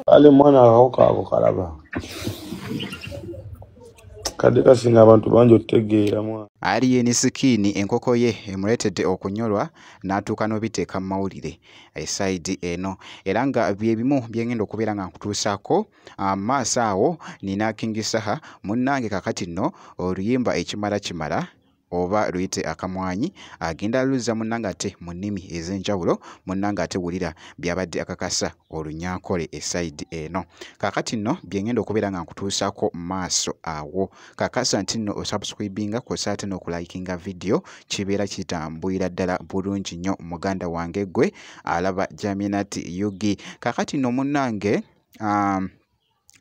Ale mwana akawuka ako kalaba. Kadde kasinga abantu bangi otutegeera mwana. Alien Skin enkoko ye emuleetedde okunyolwa n'atuuka n'obiteeka mu mawulire esayidi eno, era nga bye bimu bye ngenda okubeera nga nkutuusaako maaso awo. Nina King Saha munnange kakati nno oluyimba ekimala kimala oba luyite akamwanyi agenda luzza munnange ate mu nnimi ez'enjawulo. Munnange ate wulira byabadde akakasa olunyankole esayidi eno. Kaakati nno bye ngenda okubeera nga nkutuusaako maaso awo, kakasa nti nno osubscribinga kw'ossa ate n'okulayikinga vidiyo, kibeera kitambulira ddala bulungi nnyo muganda wange gwe alaba Jaminat Yugi. Kaakati nno munnange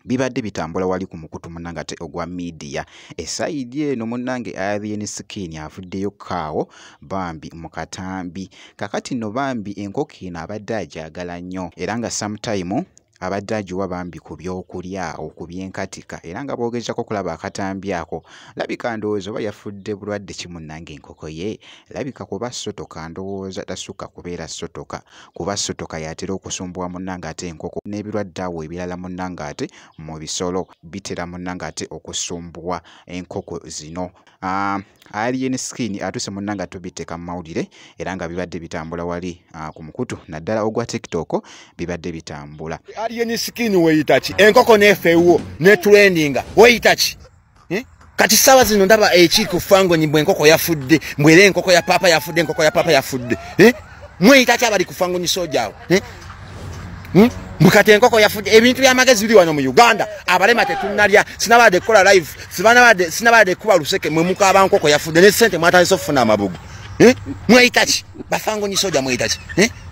bibadde bitambula wali ku mukutu munnange ate ogwa media esayidi eno. Munnange Alien Skin avuddeyo kaawo bambi mu katambi. Kakati nno bambi enkoko eno abadde agyagala nnyo, era nga sometime abadde agiwa bambi ku byokulya awo ku byenkatika, era nga bw'ogezaako okulaba akatambi ako labika ndowooza oba yafudde bulwadde ki munnange enkoko ye labika kuba sotoka, ndowooza tasukka kubeera sotoka, kuba sotoka y'atera okusumbuwa munnange ate enkoko n'ebirwadde awo ebirala munnange ate mu bisolo bitera munnange ate okusumbuwa enkoko zino. Alien Skin atuuse munnange ate obiteeka mu mawulire, era nga bibadde bitambula wali ku mukutu naddala ogwa TikTok bibadde bitambula. Alien Skin weyita ki? Enkoko neefa ewuwo ne trendinga weyita ki? Kati ssaawa zino ndaba ekiri ku Fangoni mbwe enkoko yafudde, mbwe era enkoko ya paapa yafudde, enkoko ya paapa yafudde. Mweyita ki abali ku Fangoni soja awo? Mbu kati enkoko yafudde. Ebintu by'amagezi biri wano mu Uganda, abalema tetunnalya, sinabadde kukola live, sinabadde kuba luseke, mwe mukaaba nkoko yafudde ne ssente mwatandise okufuna amabugo. Mweyita ki? Bafangoni soja mweyita ki?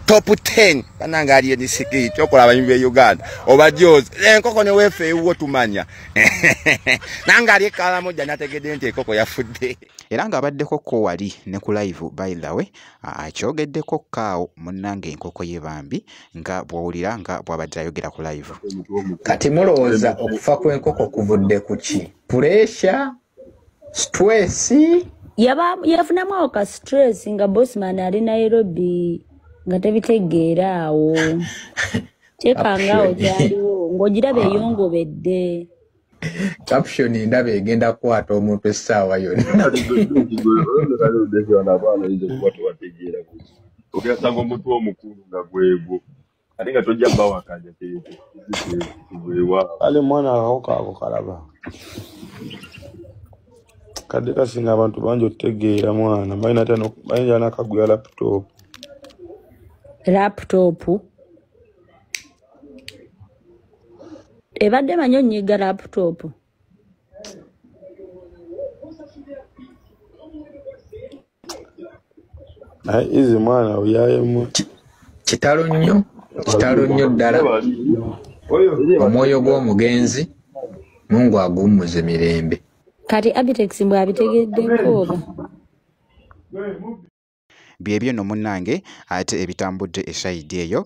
Top 10 banange Alien Skin kyokola abayimbi be Uganda oba jozi enkoko ne weefa ewuwo tumanya. Nange ali ekkalamojja nategedde nti enkoko yafudde. Era ng'abaddeko ko wali ne ku live, by the way, akyogeddeko kaawo munnange enkoko ye bambi nga bw'owulira nga bw'abadde ayogera ku live. Kati mulowooza okufa kw'enkoko kuvudde ku ki? Pressure, stress? Yafunamu awo ka stress nga Bosman ali Nairobi nga tebitegeera awo, kyekanga awo kyaliwo ng'ogiraba eyongobedde. Caption ndaba egenda kukwata omuntu essaawa yonna. Ogasanga omuntu omukulu nga gwegwo ate nga tojja bawakanya gwewa. Ale mwana akawuka ako kalaba. Kadde kasinga abantu bangi otutegeera mwana, bayinza n'akagula laptop. Laptop ebadde manyi onyiga laptop. Naye izi mwana oyayemu. Kitalo nnyo, kitalo nnyo ddala. Omwoyo gw'omugenzi Mungu aguwummuze mirembe. Kati Abitex mbwe abitegeddeko oba? Byebyo nno munnange ate ebitambudde esayidi eyo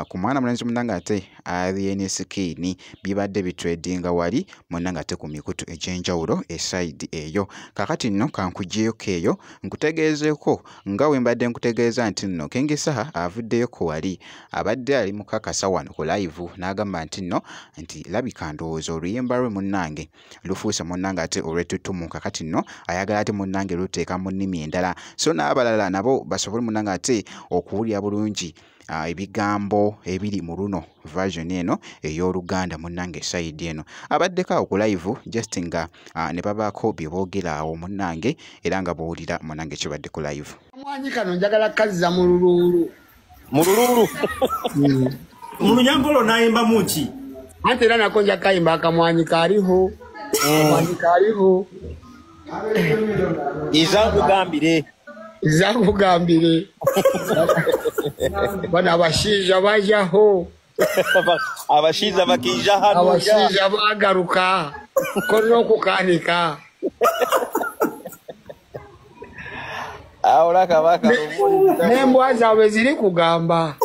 ku mwana mulenzi munnange ate Alien Skin bibadde bitredinga wali munnange ate ku mikutu egy'enjawulo esayidi eyo. Kaakati nno kankugyeyoko eyo nkutegeezeeko nga we mbadde nkutegeeza nti nno King Saha avuddeyo ku wali abadde ali mukakasa wano ku live n'agamba nti nno nti labika ndowooza oluyimba lwe munnange lufuuse munnange ate olw'ettutumu. Kaakati nno ayagala ate munnange luteeka mu nnimi endala, so n'abalala nabo basobole munnange ate okuwulira bulungi ebigambo ebiri mu luno version eno ey'Oluganda munnange esayidi eno. Abaddeko awo ku live just nga ne babaako bye boogera awo munnange, era nga bw'owulira munnange kibadde ku live. Mwanyi kano njagala kazza mu luluulu. Mu luluulu? Mu lunyankole onayimbamu ki? Anti era nako nja kayimba akamwanyi kaliho. Akamwanyi kaliho. Izankugambire. Izankugambire. Bano abashiija bajaho. Abashiija bakija hano. Abashiija bagaruka. Ko n'okukanika. Awo kabaka n'embwa zaabwe ziri kugamba.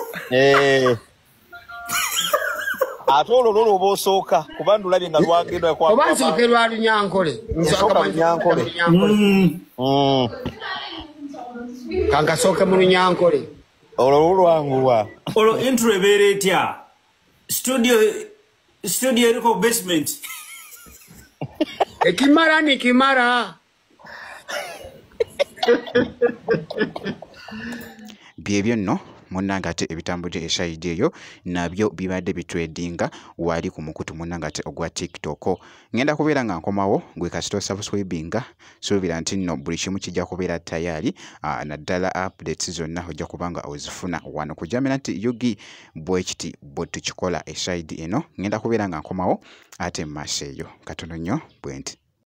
Ate olwo lwo lwoba osooka kuba ndulabye nga lwagenda kwa oba nsooke lwa Lunyankole. Nsooka Lunyankole. Kankasooke mu Lunyankole. Olwo lwanguwa. Olwo intro ebeera etya? Studio Studio eriko basement. Ekimara ni kimara. Byebyo nno munnange ate ebitambudde esayidi eyo nabyo bibadde bitredinga wali ku mukutu munnange ate ogwa TikTok. Ngenda kubeera nga nkomawo gwe kasita osubscribinga, suubira nti nno buli kimu kijja kubeera tayari, naddala updates zonna ojja kuba nga ozifuna wano ku Jamila nti Yugi bwe kiti bwe tukikola esayidi eno. Ngenda kubeera nga nkomawo ate mu maaso eyo katono nnyo bwe nti.